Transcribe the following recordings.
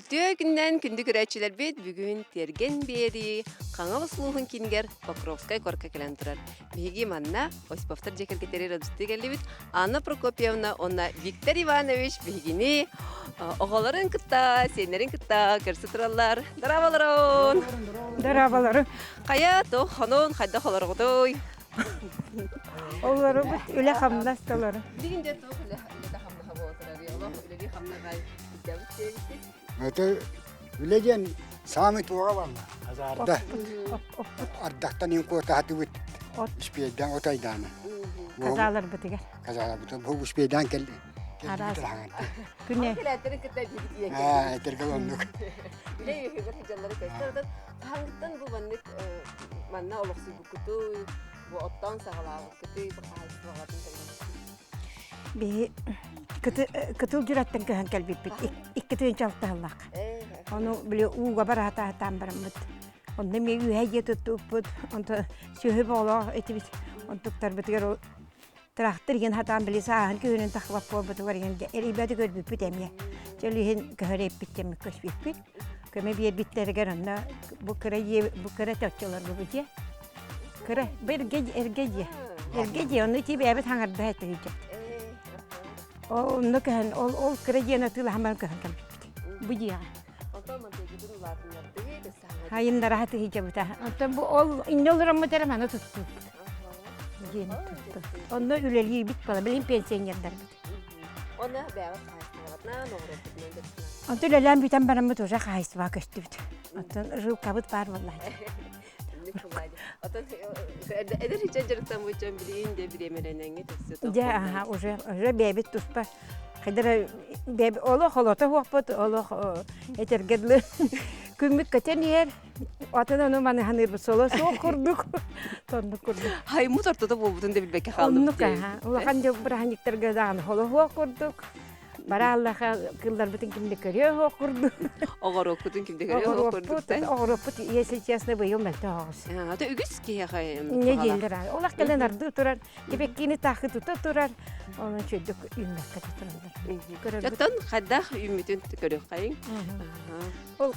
Үтүө күннэн күндү көрөөччүлэрбит бүгүн Тиэргэн биэрии Хаҥалас улууһун киинигэр Покровскай куоракка кэлэн турар. Биһиги манна Осиповтар дьиэ кэргэттэригэр ыалдьыттыы кэллибит. Анна Прокопьевна уонна Виктор Иванович биһигини оҕолорун кытта, сиэннэрин кытта көрсө тураллар. Дорооболорун! Дорооболорун! Хайа, туох хонун, хайдах олоргутуй? Олоробут үлэ-хамнас толору. Билигин дьэ туох үлэ үлэтэ-хамнаһа буола турар? Олох үлэлии-хамнаһа илдьэбит диэбиккит. Это үлэ диэн саамай туоҕа буолла. Азаарда. Ардахтан иҥ куотаатыбыт. Испиэйдээн от айдаана. Казаларбытыгар. Казаларбытыгар бу испиэйдээн кэлли. Араас. Күнэ. Кэлээттэрин кытта биһиги Аа, этэргэ оннук. Үлэ үөһүгэр сылдьаллары көстөр. Отон хаһаҥҥыттан бу маннык манна олохсуйбуккутуй, бу оттоон саҕалаабыккытый, бу хаһаайыстыбаҕытын тэрийбиккит? Биһи кытыл дьураттан көһөн кэлбиппит 2 тыһыынча сыллаах. Ону били ууга бараатаатаан бараммыт. Онно эмиэ үөһэ дьиэ туттубуппут. Онто сүөһү оҕолоох этибит. Онтуктарбытыгар ол тыраахтыр иһин хатаан били сааһын күһүнүн тахсыбат буолбутугар иһин эрийбэти көрбүппүт эмиэ. Чөл иһин көһөр эппит кэммит көспүппүт. Көмө биэрбиттэригэр онно бу кыра дьиэ бу кыра чоччолорго бу дьиэ. Кыра бу эргэ эргэ дьиэ. Эргэ дьиэ онно ити бэйэбит хаҥарда этибит. Ол онно көһөн ол ол кыра дьиэни атыылаһан баран көһөн кэлбиппит. Бу дьиэҕэ. Онтон мантыгытын улаатыннардыгыт, Хайыннара тыһыйдьабыта. Оттон бу ол инньэ олороммут эрэ маны туттубут. Дьиэни туттубут. Онно үлэлиирбит буола, билигин пенсионердарбыт. Онно бэйэҕит хаһаайыстыбаҕытынан, оҕуруоппутунан дьарыктанар. Онтон үлэлээн бүтэн бараммыт уже хаһаайыстыбаҕа көстүбүт. Оттон жилкабыт баар буолла. Отон эдэр иччэ дьарыктаммыт дьон билигин де бириэмэлэнэҥҥит өссө Дьэ, аха, уже уже бэйэбит туспа хайдара бэйэбит олох олото хуохпут, олох этэргэ дылы күммүт көтөн иһэр, атын ону маныханыырбыт соло суох курдук, тоннук курдук. Хаймут ортото буолбутун да билбэккэ хаалдыбыт. Оннук аха, улахан дьыл бырааһынньыктарга даҕаны холоһуох курдук. Барааллаха кылларбытын ким да көрүө суох курдук. Оҕоруоккутун ким да көрүө суох курдук. Оҕоруоппут, если честно, быйыл мөлтөх оҕус. Ата үгүс киһиэхэ Не дииллэр аа. Олох кэлэн ардыы турар, тибэккини таахы тута турар, онон чөйдүк үүммэккэ тураллар. Көрөрбүт. Оттон хайдах үүммүтүн көрүөххэйиҥ. Ол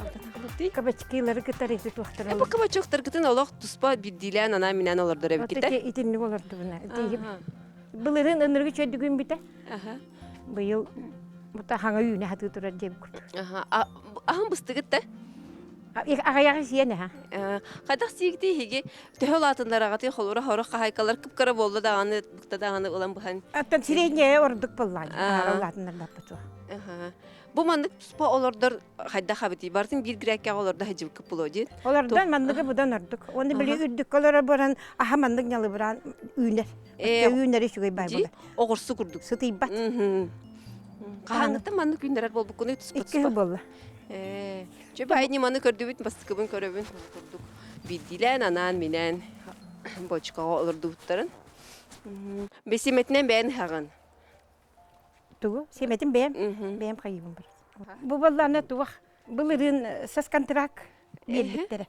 кабачкилары кытары ити туохтара. Бу кабачоктаргытын олох туспа биирдиилээн анаан минээн олордор эбиккитэ. Итинник олордубуна. Былырыын ынырыгы чөйдүк үүммүтэ. Быйыл бута хаҥа үүнэ сатыы турар диэбит курдук. Аһын быстыгыт да? Аҕыйаҕы сиэн аха. Хайдах сиигитий иһиги төһө улаатыннар аҕатый холура хорох хаһайкалар кып-кыра буолла даҕаны быкта даҕаны ылан быһан. Оттон сириэнньэ ордук буоллаҕа. Улаатыннар баппытуо. Бу маннык туспа олордор хайдах абытый бартын биир греккэҕэ олордо сылдьыбыккыт буолуо диэн. Олордон манныгы будан ордук. Уонна били үрдүккэ олорор баран аха маннык ньалыбыраан үүнэр. Үүнэр үчүгэй бай буолар. Оҕурсу курдук. Сытыйбат. Хаһааҥҥыттан маннык үүннэрэр буолбуккунуй туспа Икки сыл буолла. Чэ баай ньыманы көрдүбүт бастакыбын көрөбүн курдук биирдиилээн анаан-минээн бочкаҕа олордубуттарын. Бэсиэмэтинэн бэйэн ыһаҕын. Тугу? Сиэмэтин бэйэм, бэйэм хайыыбын бар. Бу буоллаҕына туох былырыын соцконтракт биэрбиттэрэ.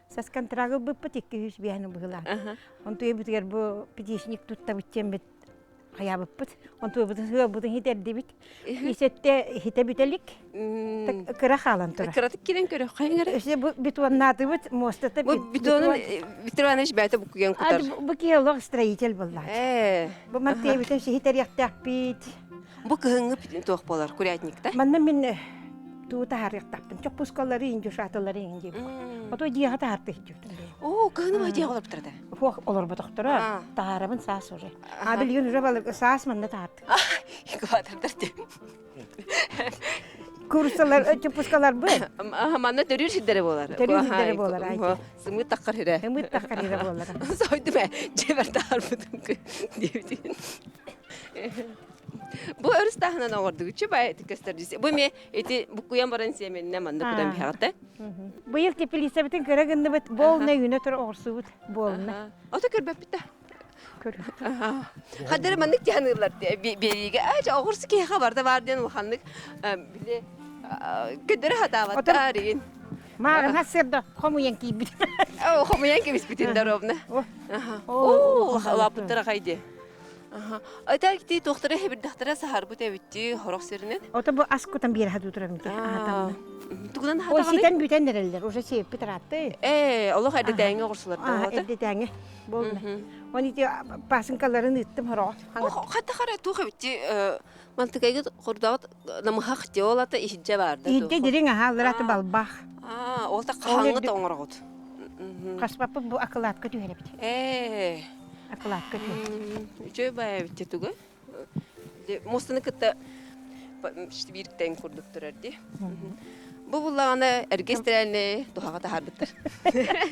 Соцконтракт ылбыппыт 205 быһыылаах. Онтуйа бутугар бу пятичник туттабыт диэммит хайаабыппыт. Онтуйабытын сыалбытын хитэрдибит. Исетте хитэ бүтэлик. Кыра хаалан турар. Кыратык кирен көрө хайыңар. Өсө бу бетоннаатыбыт муостата Бу бетонун Виктор Иванович бэйэтэ буккуйан кутар. Бу киһи олох строитель буоллаҕа. Ээ. Бу мантыйабытын сиһитэриэхтээхпит. Бу кыһыҥҥы туох буолар курятникта? Манна мин туу таһаарыахтаахпын. Чоппускалары, индюшаталары иҥин диэбит. Ото дьиэҕэ таһаарта иһдьибитим. Оо, кыһыны баа дьиэҕэ олорбуттар да? Хуох олорботохторо. Таһаарабын саас уже. А билигин уже балык саас манна таһаардым. Инкубатордар диэн. Курсалар, чоппускаларбын. Манна төрүүр сирдэрэ буолар. Төрүүр сирдэрэ буолар. Сымыыт таххар хирэ. Сымыыт таххар хирэ буолар. Сойдум ээ, дьиэбэр таһаарбытым диэбитин. Бу өрүс таһынан оҥордугуччу бай көстөр дии. Бу эмиэ ити буккуйан баран сиэмэнинэ манна кутан биһэҕитэ. Быйыл теплицабытын кыра гынныбыт, буолна үүнэ тура оҕурсубут буолна. Ото көрбөппүт да. Хадары маннык дьаныылар биэриигэ аа оҕурсу киһиэхэ барда баар диэн улаханнык били көдөрө хатаабаттар игин. Мааҕына сырда хомуйан киирбит. Хомуйан кэбиспитин да ровно. Оо, лаппыттара хайди. Ата ити туохтара хэбирдэхтэрэ саһарбыт эбитти хорох сиринэн. Ото бу ас кутан биэр хатуу турабын ити аһатаммын. Тугунан Ой хатаҕаный? ситэн бүтэн эрэллэр, уже сиэппит ыраатты. Ээ, олох эрдэтээҥи оҕурсулар Аа, эрдэтээҥи буолла. Он ити пасынкаларын ыыттым хороҕо. Хата хара туох эбитти мантыкайгыт хордаҕыт намыһах диолата иһирдьэ баарда. Иһирдьэ дириҥ аһааллар аты балбаах. Аа, ол та хаһаҥҥыт оҥороҕут. Хаспаппыт бу акылаатка түһэрэбит. Ээ. Акылаатка түһэр. Үчүгэй баайа эбит тугу? Муостаны кытта биир тэҥ курдук турар дии. Бу буллаҕына эргэ истэрээни туһаҕа таһаарбыттар.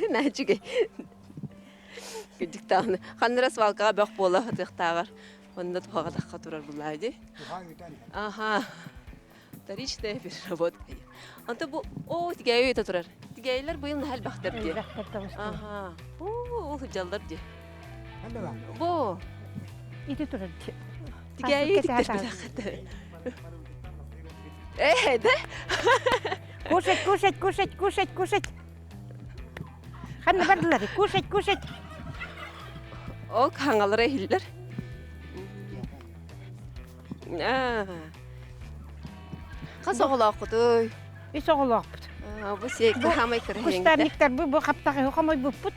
Наһаа үчүгэй. Кырдьыктаҕына ханна свалкаҕа бөх буола сатыахтааҕар онно туһаҕа тахха турар буллаа дии. Аха. Вторичная переработка. Онто бу оо тигээйи ыта турар. Тигээйилэр быйыл наһаа элбэхтэр дии. Элбэхтэр табыстылар. Аха. Оо, ол сылдьаллар дии. Бу Ити турар дии. Тигээйи тиктэрбэтэххит. Э, да? Кушать, кушать, кушать, кушать, кушать. Ханна бардылар? Кушать, кушать. Ол хаҥалара иһиллэр. Хас оҕолооххутуй? Үс оҕолоохпут. Бу сиэкки хаамай кыра Кустарниктар бу бу хаптаҕы хомойбуппут.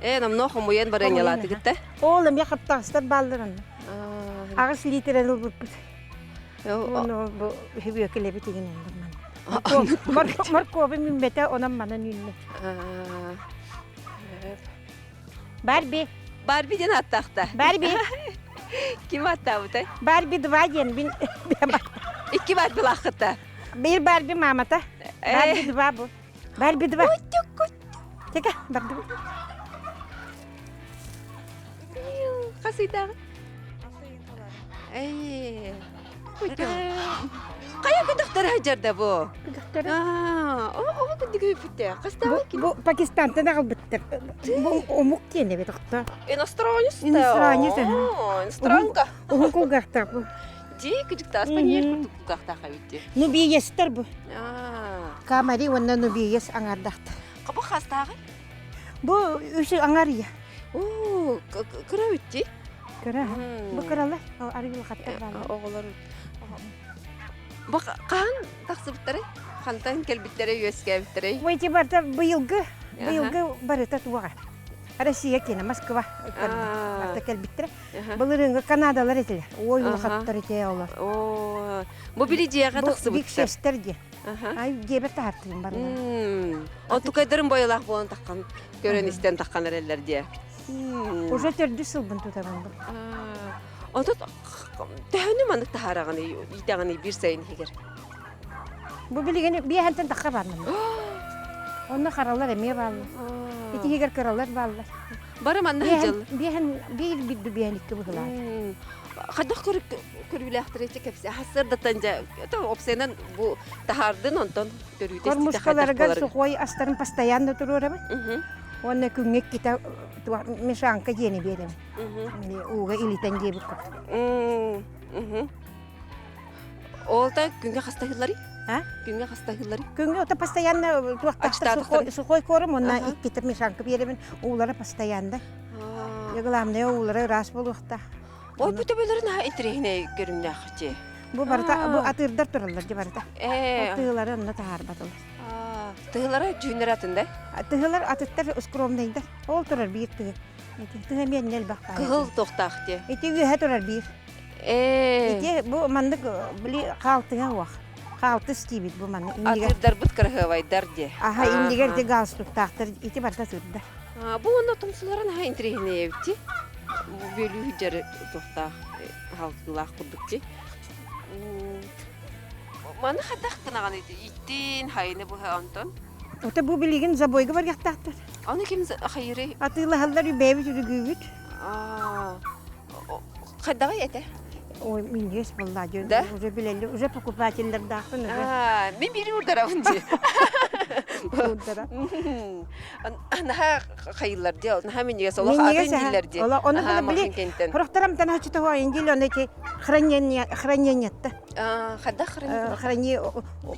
Ээ, номнуо хомуйан барыанньалаатыгыт да? Ол эмиэ хаптаҕастар бааллар онно. Аҕыс литрэ ылбыппыт. Ону бу үһүбүөкүлэбит игин Моркуобу мүммэтэ, онон манан үүннэ. Барби. Барби диэн ааттаахта. Барби. Ким ааттаабытай? Барби два диэн бин Икки Барбилааххыта. Биир Барби маамата. Барби два бу. Барби два. Тека, Барби. Хас ыйдааҕы? Эй. Хайа күндөхтөр сылдьарда бу? Күндөхтөр. Аа, оҕо күндүгү бүттэ. Хастаах Бу Пакистантан аҕалбыттар. Бу омук диэн эбит охто. Иностранец. Иностранец. Иностранка. Уһун кулгаахтаах бу. Дии күдүктаас паньер курдук кулгаахтаах эбит дии. Нубиестер бу. Аа. Камари уонна нубиес аҥардахтар. Бу хастааҕый? Бу үс аҥарыйа. Оо, кыра эбит дии. Кыра. Бу кыралар, арыгылахаттар бааллар. Оҕолор. Бу хаһан тахсыбыттарай? Хантан кэлбиттэрэй, үөскээбиттэрэй? Бу ити барыта быйылгы, быйылгы барыта туоҕа. Россия киэнэ, Москва барыта кэлбиттэрэ. Былырыыҥҥы Канадалар этилэр. Ой, улахаттар ити олор. Оо, бу били дьиэҕэ тахсыбыттар. Биксестер диэн. Ай, дьиэбэр таһартыым барылар. Онтукайдарын бойолаах буолан таххан, көрөн истэн таххан эрэллэр диэ. Уже төрдүс сылбын тутабын бу. Онтон төһөнү маннык таһаараҕыный, иитэҕиний биир сайын иһигэр? Бу билигин биэһэнтэн тахха бармын. Онно харалар эмиэ бааллар. Ити иһигэр кыралар бааллар. Бары манна сылдьаллар. Биэһэн биир биирду биэһэн икки быһылаат. Хайдах көрүүлээхтэр ити кэпсэ сырдатан дьэ опсайынан бу таһаардын онтон көрүүтэ Кормушкаларыгар сухой астарын постоянно туруорабын. Уонна күҥҥэ иккитэ мешанка диэни биэрэбин. Ууга илитэн диэбит курдук. Ол та күҥҥэ хастаһыылларый? А? Күҥҥэ хастаһыылларый? Күҥҥэ ото постоянно туохтаахтар сухой корм уонна иккитэ мешанка биэрэбин. Уулара постоянно. Главное уулара ыраас буолуохтаах. Ой, бу төбөлөрүн наһаа интэриэһинэй көрүҥнээх дии. Бу барыта бу атыырдар тураллар дии барыта. Тыылары онно таһаарбатылар. Тыһылара дьүһүннэр атын да? Тыһылар атыттар скромнайдар. Ол турар биир тыһы. Тыһы эмиэ элбэх баар. Кыһыл туохтаах дии. Ити үөһэ турар биир. Ити бу маннык били хаалтыһа уох. Хаалтыс диибит бу маннык. Атыырдарбыт кыраһыабайдар дии. Аха иннигэр ити галстуктаахтар ити барыта атыырдар. Бу уонна тумсуларын аха интэриэһинэй эбит дии. Бу бүөлүү сылдьар туохтаах хаалтылаах курдук дии. Маны хайдах гынаҕын иттин, хайыны быһа онтон? Ото бу билигин забойга барыахтаахтар. Аны ким хайырый? Атыылаһаллар бэйэбит үргүүбүт. Хайдаҕый этэ? Ой, минньигэс буолла дьон. Да? Уже билэллэр, уже покупателлэрдаахпын уже. Аа, мин биири уурдарабын дии. Уурдара. Наһаа хайыллар дии, наһаа минньигэс олох атын дииллэр дии. Ону били били хорохтором танаһыччы тоһо индил оны ити хранение хранениетта. Хайдах хранение? Храни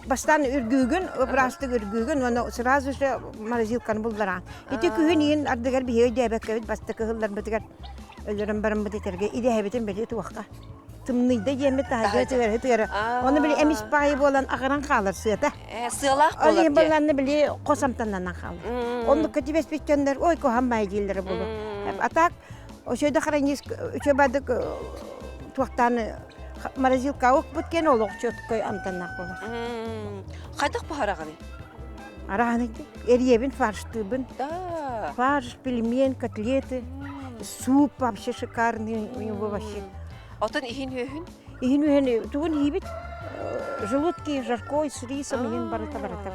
бастаан үргүүгүн, бырастык үргүүгүн, уонна сразу же морозилканы буллараан. Ити күһүн иин ардыгар биһиги өйдөөбөккөбүт бастакы ыһылларбытыгар. Өлөрөн бараммыт этэргэ идэһэбитин били туохха тымныйда диэммит таһырдьа тыгара тыгара. Оны били эмис баайы буолан аҕыран хаалар сыата. Сыалаах Ол буолар иһин дии. балланны били хос амтаннанан хаалар. Оннукка тибэспит дьоннор ой куһаҕан баайы дииллэрэ буолуо. А так Ошойдо хранис үчүгэй туохтаан морозилка укпут киэн олох четкой амтаннаах буолар. Хайдах буһараҕыный? Арааны эриэбин фарштыыбын. Да. Фарш, пельмень, котлеты, суп вообще шикарный у него вообще. Отон иһин үөһүн? Иһин үөһүн тугун иһибит? Желудки жаркой с рисом иһин барыта барыта.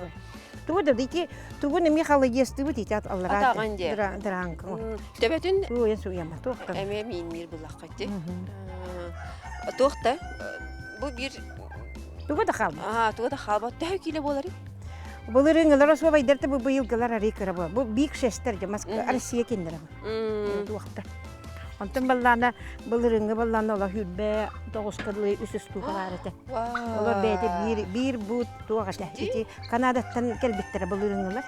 Тугу да ити тугун эмиэ халыйыастыыбыт ити аллараа Атаҕын диэ. дыраанка. Төбөтүн Суйан суйама туохтан. Эмиэ миинниир буллахха ити. Туох да бу биир Тугу да хаалбат. Аа, тугу да хаалбат. Төһө киилэ буоларый? Былырыыҥылар осуобайдар да бу быйылгылар арый кыра буол. Бу биик шестер дьэ Москва Россия кинилэрэ. Туохта. Онтон баллаана былырыыҥҥы баллаана олох үрбэ тоҕуска дылы үс устуука баар этэ. Олор бэйэтэ биир биир буут туох этэ. Ити Канадаттан кэлбиттэрэ былырыыҥҥылар.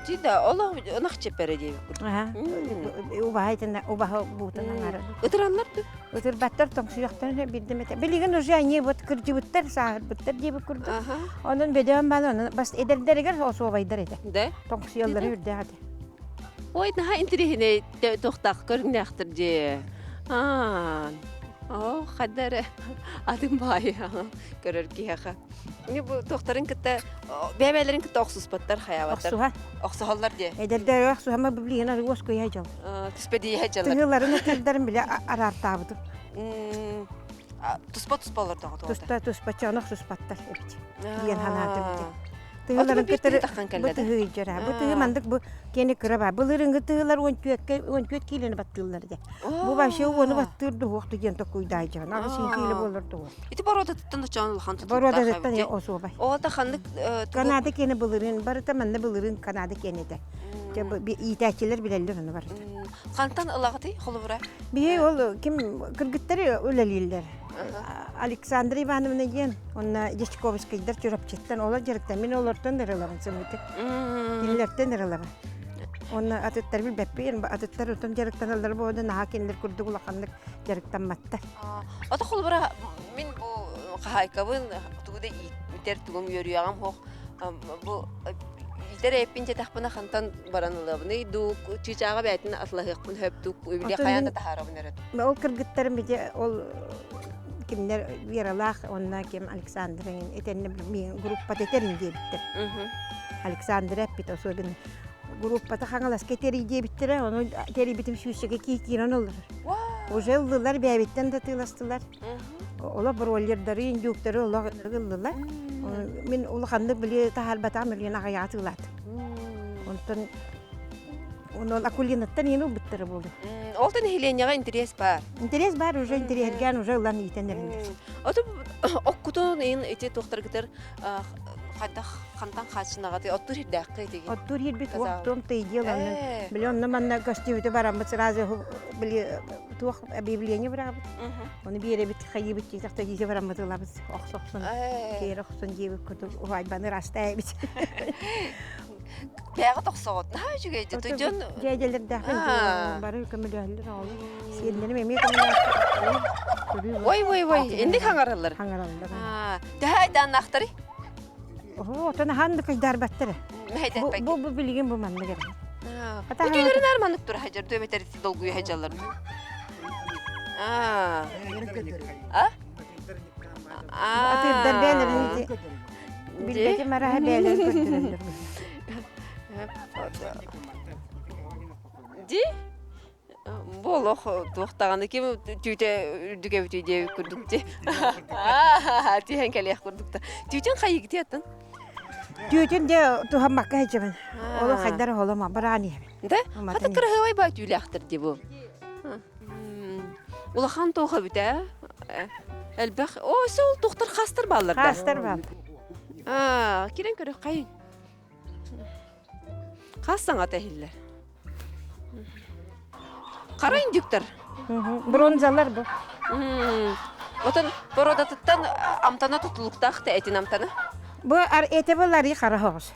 Ти да олох ынах чэппэрэ диэбит курдук. Убаһа итинэ убаһа буутун аҥара. Ытыраллар да? Ытырбаттар тоҥсуйахтарын биирдэ эмэтэ. Билигин уже они вот кырдьыбыттар, сааһырбыттар диэбит курдук. Онон бөдөөн баан онон бас эдэрдэригэр осуобайдар этэ. Да? Тоҥсуйаллара үрдээх этэ. Ой, наһаа интириэһинэй туохтаах көрүҥнээхтэр дьиэ. Аа, оо, хадда эрэ атын баайы көрөр киһиэхэ. Бу туохтарын кытта бэйэ-бэйэлэрин кытта охсуспаттар хайаабаттар. Охсуһа. Охсуһаллар диэ. Эдэрдэр охсуһама билигин уоскуйа дьол. Түспэдийэ дьаллар. Тыһыыларын ытырдарын биле араартаабытым. Туспа-туспа олордоҕо Туста туспа чоно охсуспаттар эбит. Диэн санаатым Тыһыыларын кытары бу тыһыы дьара. Бу тыһы мандык бу киэни кыра ба. Былырыҥҥы тыһыылар 14 киилени баттыыллар дэ. Бу вообще уону баттыыр дуһуохту диэн токуйдаай дьон. Ага син кииле буолар дуһуох. Ити боруодатыттан очоон улахан тутулуктаах Боруодатыттан осуобай. Оҕото ханнык Канада киэнэ былырыын барыта манна былырыын Канада киэнэ этэ. Иитээччилэр билэллэр ону барыта. Хантан ылаҕытый холобура? Биһи ол ким кыргыттар үлэлииллэр. Александра Ивановна диэн, онно Дьячковскайдар Чурапчыттан олор дьарыктан, мин олортон ырылабын сымыты. Кинилэртэн ырылабын. Онно атыттар билбэппин, атыттар отон дьарыктаналлар буолда, наһаа кинилэр курдук улаханнык дьарыктамматтар. Ото холобура мин бу хаһаайкабын тугу да иитэр тугум үөрүйэҕим суох бу иитэр эппин диэтэхпинэ хантан баран ылабыный дуу чыычааҕа бэйэтин атылаһыахпын сөп дуу били хайаан да таһаарабын эрэ Ол кыргыттарым ити ол кимнэр Вералаах уонна ким Александра этэннэ группата этэрин диэбиттэр. Александра эппит особенно группата Хаҥаласка тэрий диэбиттэрэ, ону тэрийбитим сүүсчэкэ кии киирэн олорор. Уже ыллылар, бэйэбиттэн да тыыластылар. Олох бройлердары, индюктары олох ыллылар. Мин улаханнык били таһаарбатаҕым билигин аҕыйаҕа тыылаатым. Онтон Онон Акулинаттан иин ылбыттара буолуо. Ол да нэһилиэнньэҕэ интэриэс баар. Интэриэс баар уже интэриэһиргээн уже ылан иитэн эрэллэр. Ото оккутун иин ити туохтаргытар хайдах хантан хааччынаҕаты оттуур ирдээххэ итиги. Оттуур ирбит уох том тыйдиэл оннун. Били онно манна көстүүбүтэ бараммыт сразу били туох объявление быраабыт. Оны биэрэбит хайыбыт диэтэх төгиise бараммыт ылабыт охсохсун киэр охсун диэбит курдук уһайбаны растаайбыт. Бэйэҕэ тохсоҕут. Наһаа үчүгэй дьэ. Дьон дьээдьэлэрдээхпин бары көмөлөһөллөр оҕолор. Сиэннэрим эмиэ көмөлөһөллөр. Ой, ой, ой, инник хаҥараллар. Хаҥараллар. Төһө айдааннаахтарый? Оо, отон аһаан да кыйдаарбаттар. Бу бу билигин бу маннык эрэ. Бүтүүлэрин аар маннык тура сылдьар, дүөмэтэр долгуйа сылдьаллар. Аа. А? Атыырдар бээлэрин ити Билбэтим араһа бээлэрин көрдөрөллөр. Ди бу олох туох даҕаны ким түүтэ үрдүк эбитий диэбит курдук ди. Түһэн кэлиэх курдук да. Түүтүн хайыгытый аттан? Түүтүн дьэ туһаммакка сылдьабын. Олох хайдар оһоломо бараан иһэбин. Да? Хата кыраһыабай баа түүлээхтэр ди бу. Улахан туох эбит ээ? Элбэх. Оо, ол туохтар хастар бааллар да? Хастар бааллар. Аа, кирэн көрөх хайын. Хас саҥата иһиллэр? Хара индюктар. Бронзалар бу. Отон породатыттан амтана тутулуктаах да этин амтана. Бу эр этэ был арый хара соҕус.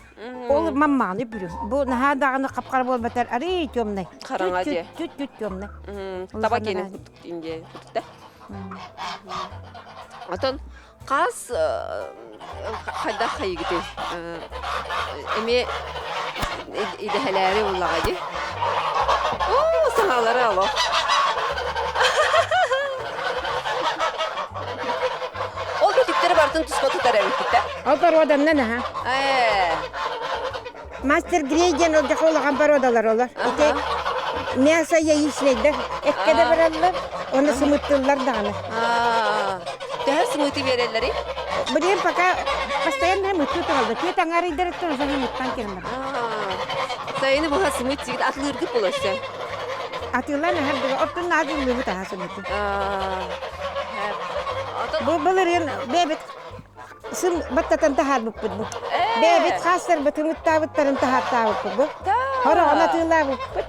Ол маммааны бүрү. Бу наһаа даҕаны хап-хара буолбатар арый темный. Хараҥа дьэ. Чуть-чуть темный. Таба киэнин курдук диэн курдук Отон хас хайдах хайыгыты эмиэ идэһэлээри буллаҕа дии. Оо, саҥалара олох. Ол битиктери барытын туспа тутар эбиккит да? Ол боруоданнан аха. Ээ. Мастер Грей диэн ол дьаха улахан боруодалар олор. Ити мясо яичнайдар эккэ да бараллар, оны сымыттыллар даҕаны. Төһө сымыты биэрэллэрий? Билигин пока постоянно мыттыы тураллар. Түөт аҥаарыйдарыттан уже мыттан кэлэн барар. Сайыны быһа сымыт сигит атылыыргыт буолар Атыылаан аһар дыга оттон наадыллыбыт аһа сымыты. Бу былырыын бэйэбит сым баттатан таһаарбыппыт бу. Бэйэбит хаастарбыт ымыттаабыттарын таһаартаабыппыт бу. Хороҕон атыылаабыппыт.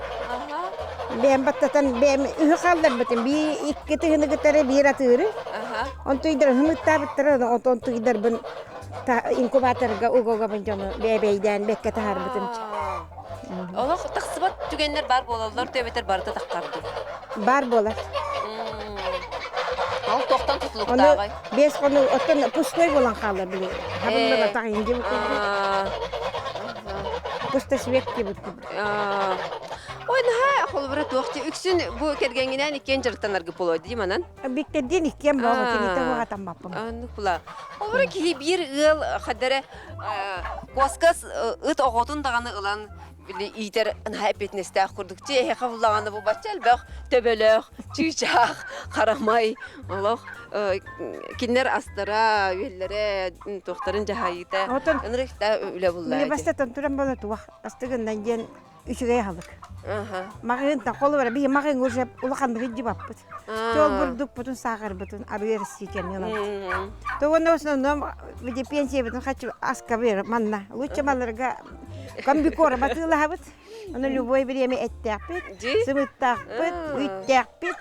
Бэйэм баттатан бэйэм үһү хаалларбытым. Биир икки тыһыны кытары биир атыыры. Онтуйдар ымыттаабыттара онтуйдарбын инкубаторга уга-угабын дьону бэйэбэйдээн бэккэ таһаарбытым. Олох тахсыбат түгэннэр баар буолаллар эбэтэр барыта таххардыы. Баар буолар. Ол тохтон тутулуктааҕай? Ону биэс хонук оттон пустой буолан хаалар били. Хабыллыбатах инди Пустосвет диэбит курдук. Ой, наһаа холобура туох үксүн бу кэргэҥҥинээн иккиэн дьарыктанаргы буолуо дии манан? Биктэрдиин иккиэн буолуо кинитэ уһатаммаппын. Оннук була. Холобура киһи биир ыал хаддара куоска ыт оҕотун даҕаны ылан били иитэр наһаа эппиэтинэстээх курдук чи эһиэхэ буллаҕына бу бачча элбэх төбөлөөх чыычаах харамай олох кинилэр астара үөллэрэ туохтарын дьаһайыыта ынырык да үлэ булла бастатан туран буола туох астыгыннан диэн үчүгэй аһылык. Маҕыынтан холобура биһи маҕыын уже улаханнык илдьибаппыт. Чол бурдукпутун саахарбытын арыы эрэссиикэни ылабыт. То уонна в основном види пенсиябытын хаччы аска бер манна. Лучше малларга комбикорм атыылаһабыт. Ону любой время эттээхпит, сымыттаахпыт, үүттээхпит.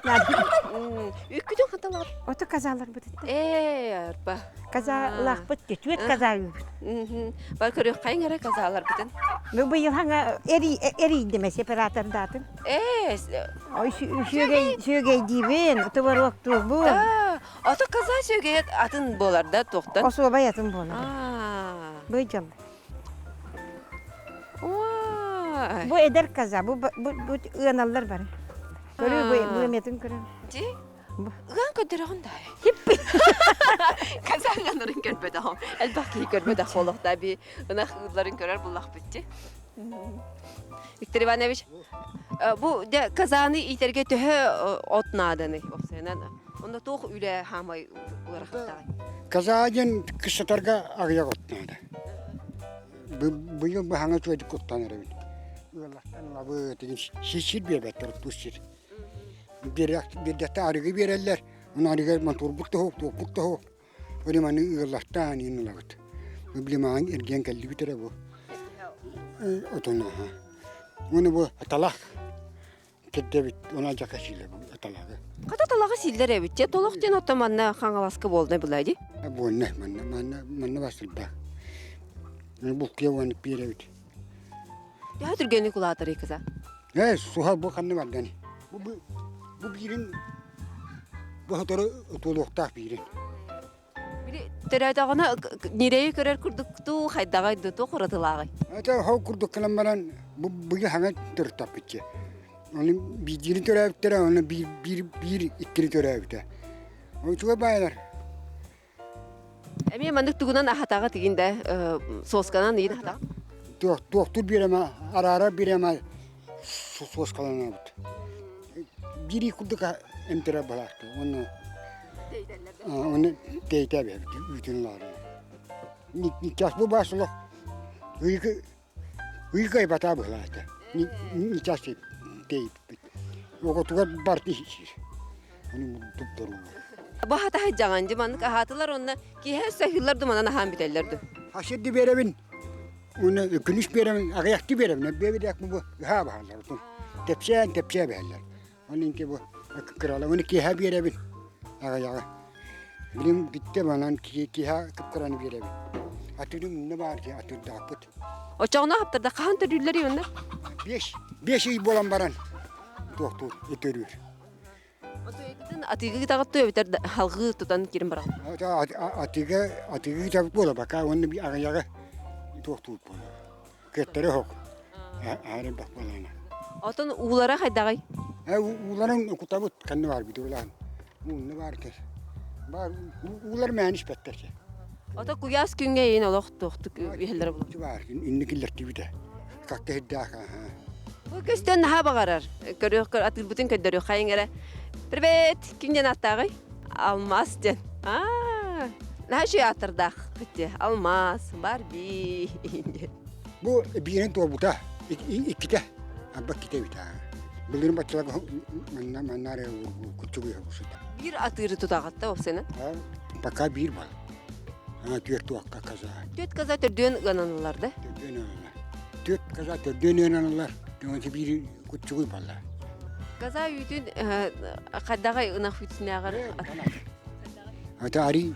Үккүтүн хаталар. Ото казаларбыт. Ээ, арба. Казалаахпыт түөт каза үүбүт. Бар көрүөххэйиҥ эрэ казааларбытын. Ну быйыл хаҥа эрийдим сепаратордаатым. Ээ, Ой сүөгэй сүөгэйдиибин, творогтуубун. Ото каза сүөгэйэ атын буолар да туохтан? Осуобай атын буолар. Быйдьал. Бу эдэр каза, бу бу ыаналлар бары. Көрүү бу бу эметин көрөн. Ди? Ыан көрдөрөҕүн да. Казанганарын көрбөтөҕүм. Элбэх киһи көрбөтөх буолуохтаа би ынах ыылларын көрөр буллахпыт дии. Виктор Иванович, бу дьэ казаны иитэргэ төһө от нааданый опсайынан онно туох үлэ хаамай ыарахаттааҕый? Каза диэн кыстатарга аҕыйах от наада. Быйыл быһаҥа үчүгэйдик куттан эрэбин. Ыаллартан ылабыт, сир биэрбэттэр, оттуур сир. Биэрдэхтэ арыгы биэрэллэр, оны арыгы мотуорбут да суох, туохпут да суох. Били маны ыаллартаан иин ылабыт. Били маҕан эргийэн кэллибит эрэ бу. Отон аха. Уну бу талах кирдэбит, оны алдьархай сиилэр бу талаҕы. Хата талаҕы сииллэр эбит. Дьэ толох диэн оттон манна Хаҥаласка буолна былай дии. Буолна, манна манна манна басылбах. Булкуйа уонна биэрэбит. Төһө түргэнник улаатарый кыза? Ээ, суһал бу ханна барданы. Бу бу бу биирин бу сотору туолуохтаах биирин. Били төрөөтөҕүнэ ньирэйи көрөр курдуктуу хайдаҕай да туох уратылааҕый? Это хол курдук гынан баран бу быйыл хаҥа төрүттаппытчы. Оны биирдиини төрөөбүттэрэ, оны биир биир биир иккини төрөөбүтэ. Үчүгэй баайалар. Эмиэ маннык тугунан аһатаҕа тигин да сосканан ыйын аһатаҕа? Туохтуур биэрэмэ, араара биэрэмэ суоскаланабыт. Биир курдук эмтэрэ балаахты. Уонна оны тэйтэ бэбит үүтүн ылаары. Сейчас бу баас олох ыйга бата быһылаата. Сейчас тэйиппит. Оҕотугар барты сиир. Оны тупторуулар. Бу хатаһы дьаҥан дьи маннык аһаатылар онно киһи саһыылар ду манан аһаан бүтэллэр ду. Хасирди биэрэбин. Уонна күнүс биэрэбин, аҕыйахты биэрэбин. Биэбидээк бу ыһаа баһаллар. Тэпсээн тэпсээ бэһэллэр. Оны инки бу кырала. Оны киһа биэрэбин аҕыйаҕы. Билим биттэ манан киһа кыпкыраны биэрэбин. Атырым инне баар ки атырдаахпыт. Оччоҕуна хаптарда хаһан төрүүллэрий онно? 5 5 ый буолан баран туохтуур төрүүр. Отуйгытын атыыга таҕыттыы эбэтэр халҕыы тутан кирин бараҕын. Атыыга атыыга табыт буола бака уонна аҕыйаҕы туохтуур буола. Кыаттары оһох аһарын бах буолаана. Отон уулара хайдаҕый? Ууларын кутабыт ханна баар бит улаан. Уунна баар кэр. Баар уулар мээн испэттэр. Ото куйаас күҥҥэ иин олох туохтук иһэллэрэ булар. Баар инник иллэртибитэ. Какка хиддаах. Бу көстөн наһаа баҕарар. Көрүөх атыырбытын көрдөрүөх хайың эрэ. Привет! Ким диэн ааттааҕый? Алмаз диэн. Аа, наһаа үчүгэй ааттардаах. Алмаз, Барби. Бу биирин туолбута иккитэ. Арба иккитэ эбит. Былырын баччаларга манна манна эрэ куччугуй сыта. Биир атыыры тутаҕатта опсена? Пока биир бар. Түөрт туохка каза. Түөрт каза төрдүөн ыананалар да? Төрдүөн ыаналар. Түөрт каза төрдүөн ыананалар. Түөрт биир куччугуй балла. Каза үүтүн хайдаҕай ынах үүтүнээҕэр Ата ари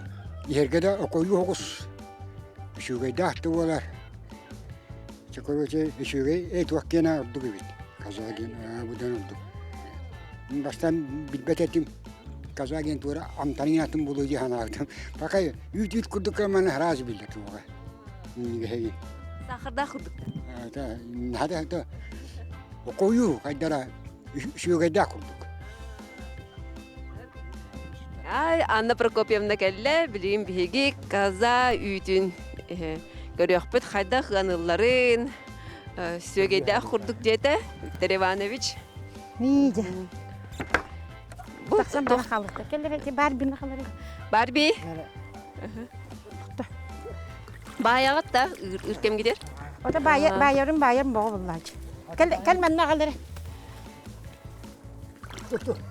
иһэргэ да окойуу оҕус үчүгэйдээх да буолар. Короче, үчүгэй этуох киэнэ ордук эбит. Каза диэн быдан ордук. Бастаан билбэт этим. Каза диэн туора амтанын атын булуу дии санаабытым. Пока үүт-үүт курдук маны сразу биллэр туоҕа. Сахардаах курдук. Хата окойуу хайдара үчүгэйдээх курдук. Ай, Анна Прокопьевна кэллэ, билигин биһиги коза үүтүн көрүөхпүт хайдах ыанылларын, сүөгэйдээх курдук диэтэ Виктор Иванович. Миидэ. Тахсан бара хаалыта. Кэллэр Барбины халары. Барби. Баайаҕыт да ыр кэмгитер? Ото баайарын баайар боҕо буллаачы. Кэл кэл манна аҕалары.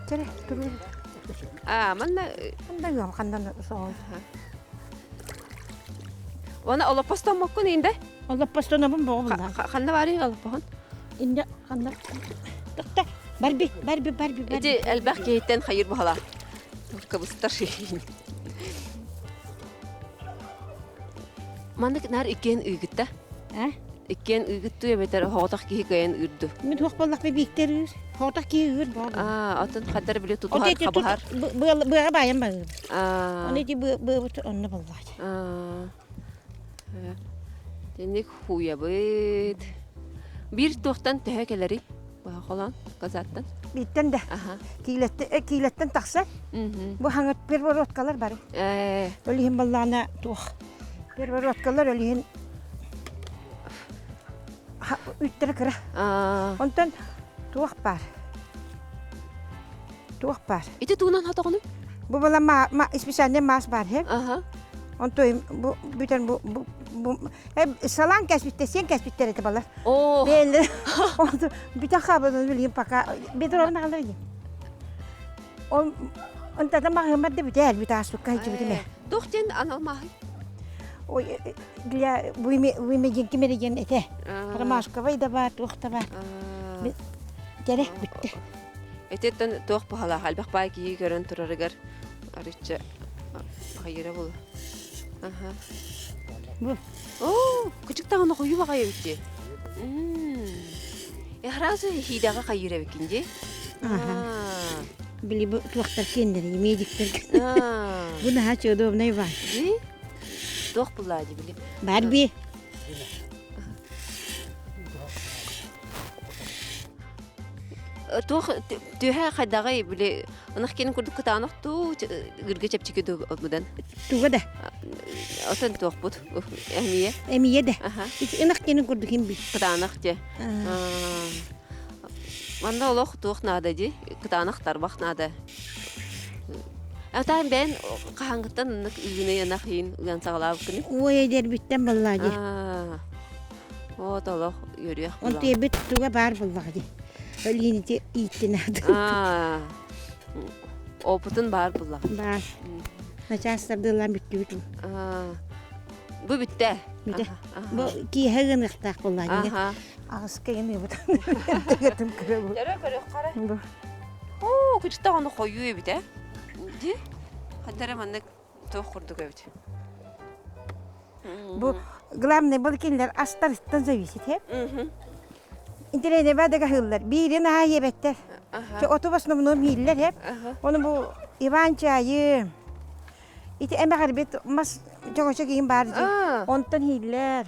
Чere, туруй. Аа, манна Ханда ыам хандан соҕол. Уонна олоппостоммоккун инде? Олоппостонобун боҕо буллаа. Ханна барый олоппоһун? Инде ханна? Тохта. Барби, барби, барби, барби. Ити элбэх киһиттэн хайыр баһала. Кыбыстар. Маннык наар иккиэн ыыгытта. Э? Иккиэн ыыгыттуу эбэтэр оһоҕотох киһи кыайан ыырду. Мин туох буоллахпы бииктэр ыыр. Хоҕотох киһи ыыр буол. Аа, отон хаддар били тутуһар, хабыһар. Быаҕа баайан барыыр. Аа. Оны ити быабыт онно боллаат. Аа. Тинник хуйабыт. Биир туохтан төһө кэлэрий? Холон, казаттан. Бииттэн да. Киилэттэн тахсар. Бу хаҥат первородкалар бары. Ол иһин баллаана туох. Первородкалар ол иһин үттэрэ кыра. Онтон туох баар? Туох баар? Ити туунан хотоҕуну? Бу была специальный маас баар һэ. Онтон бу бүтэн бу бу салаан кэспиттэр, сиэн кэспиттэр этэ балар. Оо. Бээлер. Бүтэн хаабын билигин пока бедровын аҕалар ини. Он онтата маҕыымар да бүтээр бүт ааспыкка сылдьыбытым ээ. Туох диэн анал мааһый? Ой, для вымединки меридиан этэ. Ромашковай да баар, туох да баар. Кэрэ бүттэ. Этиттэн туох баһалаах элбэх баай киһи көрөн турарыгар арычча хайыра була. Аха. Бу. Оо, кычык даҕаны хойуу баҕайы эбит дии. Сразу хиидэҕэ хайыыр эбиккин дии. Били бу туохтар киэннэри, медиктер. Бу наһаа чудовнай бар. Дии? Туох буллаа дии били. Барби. Туох түһэ хайдаҕый били ынах киэнин курдук кытаанах туу ырга чэпчэки будан. Туга да. Отон туохпут эмиэ. Эмиэ да. Ынах киэнин курдук им би. Кытаанах дьэ. Манна олох туох наада дии? Кытаанах тарбах наада. Атаан бэйэн хаһааҥҥыттан ыннык ыгыный ынах иин ыан саҕалаабыккыный? Ой, эдэрбиттэн баллаа дии. Вот олох үөрүөх Он тиэбит туга баар буоллаҕа дии. Өлиинити ииттин Аа. Опытын баар буллаҕа. Баар. Начаас тардыылаан бүттүбүт. Аа. Бу бүттэ. Бүтэ. Бу киэһэ ыаныахтаах буоллаа дии. Аҕыска ыаныыбыт. Тыгытым көрө. Көрө көрө хара. Бу. Оо, кычтаҕаны хойуу эбит ээ. Дии. Хантара маннык туох курдук эбит. Бу главное был кинилэр астарыттан зависит, he? Интеллигенция да хаһыыллар. Биирин аһа иэбэттэр. Оту в основном ииллэр, he? Оны бу Иван чайы, Ити эмэҕирбит мас чоҕочо киһим баар дии. Онтон ииллэр.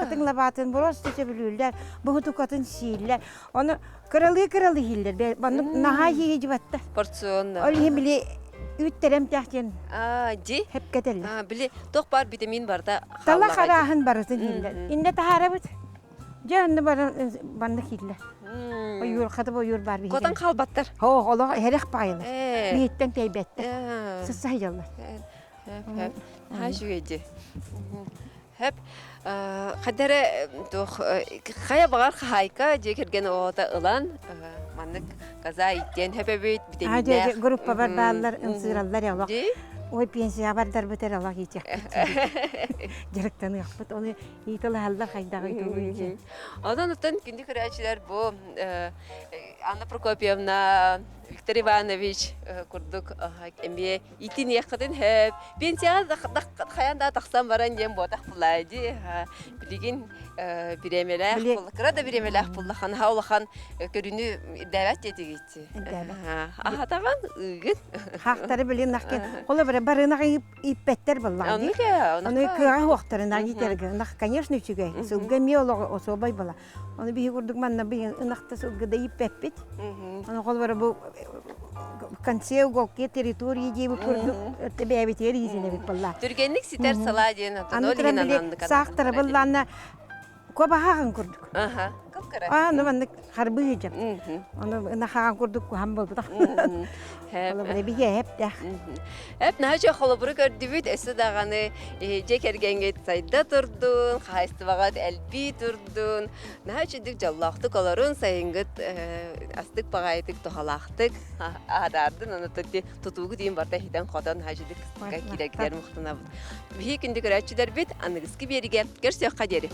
Хатыҥ лабаатын просто сөбүлүүллэр. Буһутукатын сииллэр. Ону кыралыы-кыралыы иһиллэр. Маннык наһаа иһии дьыбатта. Порционно. Ол иһин били үүттэрэмтээх диэн Ди? хепкетеллэр. Били туох баар витамин барыта Тала харааһын барытын иһиллэр. Иннэ таһаарабыт. Дьэ онно баран маннык иһиллэр. Ойуур хатып ойуур баар биһиги. Котон хаалбаттар. Оо, олох эһэрэх баайылар. Биһиттэн тэйбэттэр. Сысса сылдьаллар. Хөп. Наһаа үчүгэй дии. Хөп. Хадара туох хайа баҕар хаһаайка дьиэ кэргэн оҕото ылан маннык каза иттиэн хөп эбит битэминнээх. Группабар бааллар, ымсыыраллар олох. Ой, пенсияҕа бардарбыт эрэ олох иитиэхпит. Дьарыктаныахпыт. Ону иитэлэһэллэр хайдаҕый тугуй диэн. Онон оттон күндү көрөөччүлэр бу Анна Прокопьевна, Виктор Иванович курдук эмиэ итиниэххитин сөп. Пенсияҕа хайаан да тахсан баран диэн буотах булаа дии. Билигин бириэмэлээх кыра да бириэмэлээх буллахан улахан көрүнү ирдээбэт диэтигит. Аһатаҕын ыыгын. Хаахтары билин нахкен. Холобура барынах ииппэттэр буоллаҕа дии. Ону кыаҕа суохтарына иитэргэ ынах, конечно, үчүгэй. Сылгы эмиэ олоҕо особай була. Ону биһи курдук манна биһи ынахта сылгы да ииппэппит. Ону холобура бу конце уголке территории диэбит курдук бэйэбитигэр иитинэбит буолла. Түргэнник ситэр салаа диэн Аны туран били саахтара быллаанна куобаһааҕын курдук. Аха, кып-кыра. Аа, ну маннык харбыы дьап. Ону ынахаҕан курдук куһан буолбутах. Холобура биһиэ эптээх. Эп наһаа үчүгэй холобуру көрдүбүт. Өссө даҕаны дьиэ кэргэҥҥит сайда турдун, хаһаайыстыбаҕыт элбии турдун. Наһаа үчүгдүк дьоллоохтук олорун, сайыҥҥыт астык баҕайытык туһалаахтык аһадаардын. Ону тутуугу диин барта хитэн-хотон наһаа үчүгдүк киирэргитигэр махтанабыт. Биһи күндү көрөөччүлэрбит аныгыскы биэригэ көрсүөххэ диэри.